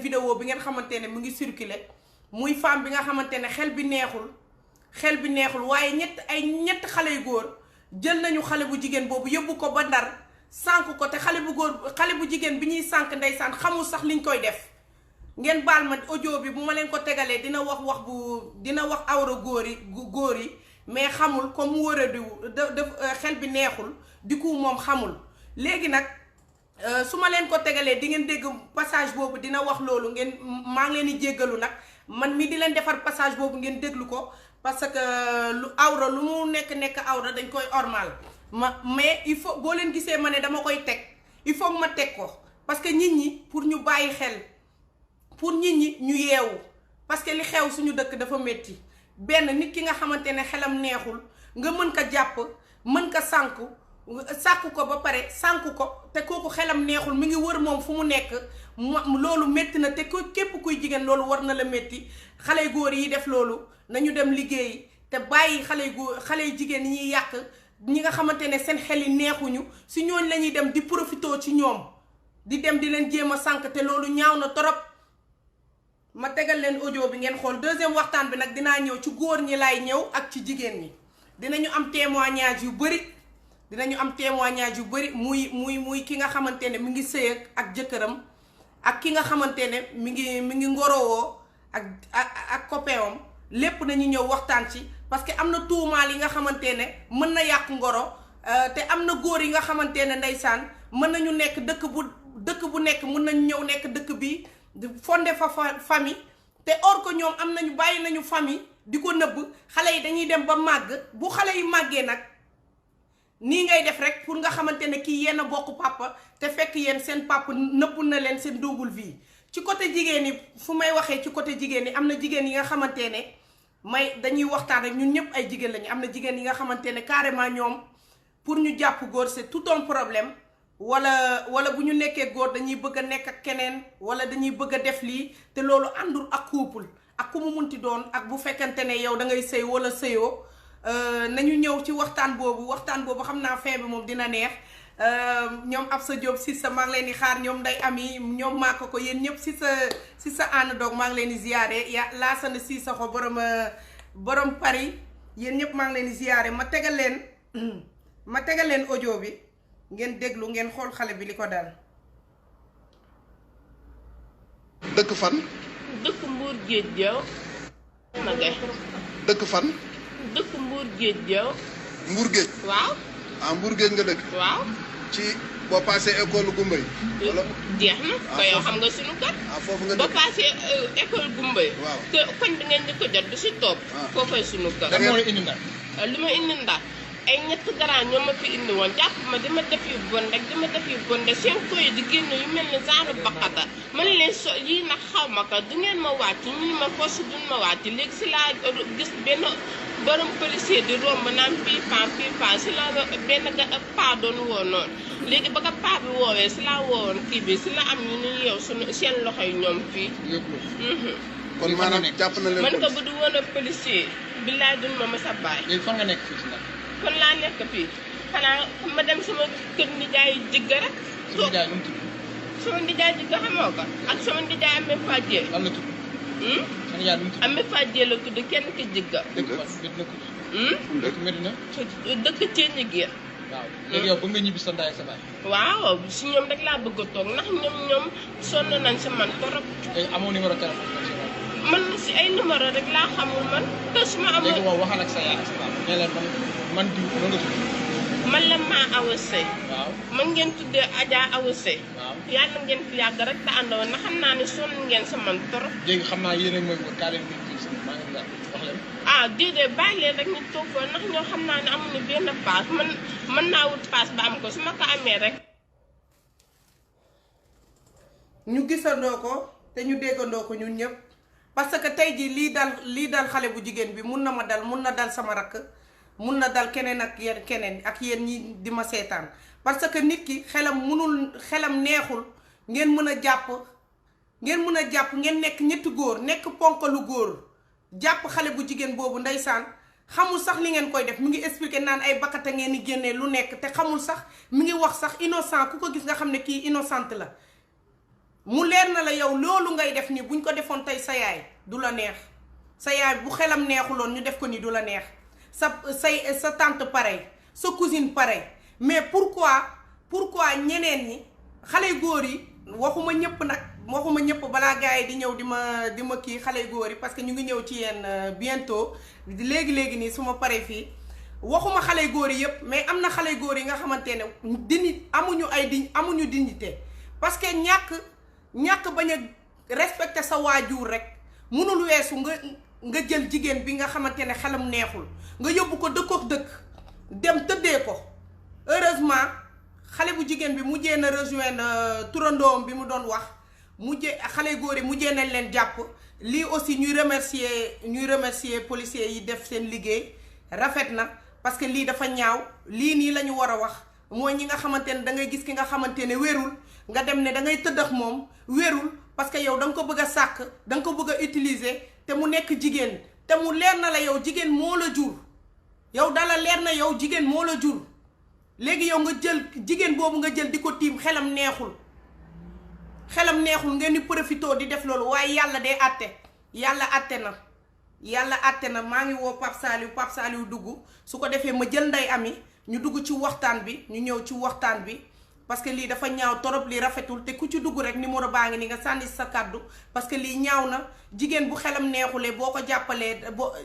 vidéo bi ngeen xamante ne mu ngi circuler muy femme bi nga xamante ne xel bi neexul waaye ñett xale yu góor jël nañu xale bu jigéen boobu yóbbu ko ba Ndar sànk ko te xale bu jigéen bi ñuy sànk ndeysaan xamul sax liñ koy def. ngeen baal ma audio bi bu ma leen ko tegalee dina wax awra góor yi mais xamul comme mu war a def xel bi neexul di ko moom xamul léegi nag su ma leen ko tegalee di ngeen dégg passage boobu dina wax loolu maa ngi leen di jéggalu nag man mi di leen defar passage boobu ngeen déglu ko parce que lu mu nekk awra dañ koy ormal mais il faut boo leen gisee ma ne dama koy teg il faut ma teg ko parce que nit ñi pour ñu bàyyi xel pour nit ñi ñu yeewu parce que li xew suñu dëkk dafa métti benn nit ki nga xamante ne xelam neexul nga mën ko jàpp mën ko sàkku ko ba pare sànku ko te kooku xelam neexul mi ngi wër moom fu mu nekk loolu métti na te képp kuy jigéen loolu war na la métti xale góor yi def loolu nañu dem liggéeyi te bàyyi xale jigéen yi ñuy yàq ñi nga xamante ne seen xel yi neexuñu si ñooñ la ñuy dem di profitoo ci ñoom di dem di leen jéem a sànk te loolu ñaaw na torop. ma tegal leen audio bi ngeen xool deuxième waxtaan bi nag dinaa ñëw ci góor ñi laay ñëw ak ci jigéen ñi dinañu am témoignage yu bëri muy ki nga xamante ne mi ngi sëy ak jëkkëram ak ki nga xamante ne mi ngi ngorowoo ak copainam lépp nañu ñëw waxtaan ci parce que am na tuumaal yi nga xamante ne mën na yàq ngoro te am na góor yi nga xamante ne ndeysaan mën nañu nekk dëkk bu nekk mën nañu ñëw nekk dëkk bi fondé fa famille te or que ñoom am nañu bàyyi nañu famille di ko nëbb xale yi dañuy dem ba màgg bu xale yi màggee nag nii ngay def rek pour nga xamante ne kii yenn bokk papa te fekk yéen seen papa nëbb na leen seen double vie. ci côté jigéen ñi fu may waxee ci côté jigéen ñi am na jigéen yi nga xamante ne dañuy waxtaan rek ñun ñëpp ay jigéen lañu am na jigéen yi nga xamante ne carrément ñoom pour ñu jàpp góor c'est tout un problème. wala bu ñu nekkee góor dañuy bëgg a nekk ak keneen wala dañuy bëgg a def lii te loolu àndul ak couple ak ku mu munti doon ak bu fekkante ne yow da ngay sëy wala sëyoo nañu ñëw ci waxtaan boobu xam naa fin bi moom dina neex ñoom Absa Diop si sa maa ngi leen di xaar ñoom Ndey Ami ñoom maaka ko yéen ñëpp si sa ànd doog maa ngi leen di ziyaare laasana si sa xo borom Paris yéen ñëpp maa ngi leen di ziyaare ma tegal leen audio bi ngeen déglu ngeen xool xale bi li ko dal. dëkk fan. dëkk Mbour Géej Jaw. dëkk fan. dëkk Mbour Géej Jaw. Mbour Géej. waaw. Mbour Géej nga dëkk. waaw. ci boo paasee école Gumbay. wala jeex na ko yow xam nga suñu kër. foofu nga dëkk boo paasee école Gumbay. waaw te koñ bi ngeen di ko jot du si topp. foofay suñu kër. da ngeen indi Ndar. li ma indi Ndar. ay ñett garaan ñoo ma fi indi woon jàpp ma dama def yu bon de seen koy di génn yu mel ni genre baqata ma ne leen yii nag xaw ma ko du ngeen ma wàcc ñu ma force duñ ma wàcc léegi si laa gis benn borom policier di romb naan pipan si la benn paa doon woo noonu léegi ba ko paa bi woowee si laa woowoon kii bi si la am ñu ni yow seen loxo yi ñoom fii kon maanaam jàpp na leen man ko bu du woon a policier billaay duñ ma mës a bàyyi. léegi fan nga nekk fii si Ndar. kon laa nekk fii xanaa ma dem sama kër nijaay jigga rek. sama nijaay lu mu tudd. sama nijaay jigga xamoo ko ak sama nijaay amee Fadje. lan la tudd. sama nijaay lu mu tudd. amee Fadje la tudd kenn ki jigga. dëkk fan dëkk Medina. dëkk Thiène Guèye. waaw léegi yow ba nga ñibbi sa ndaay sa baay. waaw si ñoom rek laa bëgg a toog ndax ñoom sonn nañ si man torop. tey amoo numéro téléphone. man si ay numéro rek laa xamul man te su ma amoon. léegi moom waxal ak sa yaay ak sa papa ne leen man diw noonu nga tudd. man la maa Awa Sey. waaw man ngeen tuddee Adja Awa Sey. waaw yàlla ngeen fi yàgg rek te àndoon na xam naa ne sonn ngeen sa man torop. léegi xam naa yéen a mooy wër kaa leen di kii maa ngi wax leen. déedéet bàyyi leen rek ñu toog foofu ndax ñoo xam naa ne amuñu benn paas mën naa wut paas ba am ko su ma ko amee rek. ñu gisandoo ko te ñu déggandoo ko ñun ñëpp parce que tey jii lii dal xale bu jigéen bi mun na ma dal mun na dal sama rakk mun na dal keneen ak yéen ñi di ma seetaan parce que nit ki xelam neexul ngeen mën a jàpp ngeen nekk ñetti góor nekk ponkalu góor jàpp xale bu jigéen boobu ndeysaan xamul sax li ngeen koy def mi ngi expliqué naan ay bakkata ngeen di génnee lu nekk te xamul sax mi ngi wax sax innocent ku ko gis nga xam ne kii innocente la mu leer na la yow loolu ngay def nii buñ ko defoon tey sa yaay du la neex sa yaay bu xelam neexuloon ñu def ko ni du la neex sa tante pareil sa cousine pareil mais pourquoi ñeneen ñi xale góor yi waxuma ñëpp balaa gars yi di ñëw di ma kii xale góor yi parce que ñu ngi ñëw ci yéen bientôt léegi nii su ma paree fii waxuma xale góor yi yëpp mais am na xale góor yi nga xamante ne amuñu dignité parce que ñàkk bañ a respecter sa waajur rek mënul weesu nga jël jigéen bi nga xamante ne xelam neexul nga yóbbu ko dëkkook dëkk dem tëddee ko heureusement xale bu jigéen bi mujjee na rejoindre turandoom bi mu doon wax xale góor yi mujjee nañ leen jàpp lii aussi ñuy remercier policiers yi def seen liggéey rafet na parce que lii dafa ñaaw lii nii la ñu war a wax mooy ñi nga xamante ne da ngay gis ki nga xamante ne wérul nga dem ne da ngay tëdd ak moom wérul parce que yow da nga ko bëgg a sàkk da nga ko bëgg a utiliser te mu nekk jigéen te mu leer na la yow jigéen moo la jur yow dala leer na yow jigéen moo la jur léegi yow nga jël jigéen boobu nga jël di ko tiim xelam neexul ngeen di profité di def loolu waaye yàlla day àtte yàlla àtte na maa ngi woo Pape Saliou dugg su ko defee ma jël Ndeye Amy ñu dugg ci waxtaan bi ñu ñëw ci waxtaan bi parce que lii dafa ñaaw torop lii rafetul te ku ci dugg rek numéro baa ngi ni nga sànni sa kàddu parce que lii ñaaw na jigéen bu xelam neexulee boo ko jàppalee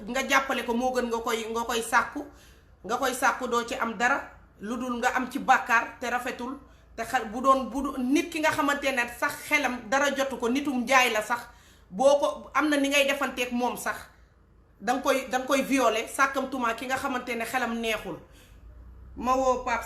nga jàppale ko moo gën nga koy sàkku doo ci am dara lu dul nga am ci bàkkaar te rafetul te bu doon nit ki nga xamante ne sax xelam dara jotu ko nitum jaay la sax boo ko am na ni ngay defanteeg moom sax danga koy violer sàkkamtuma ki nga xamante ne xelam neexul ma woo Pape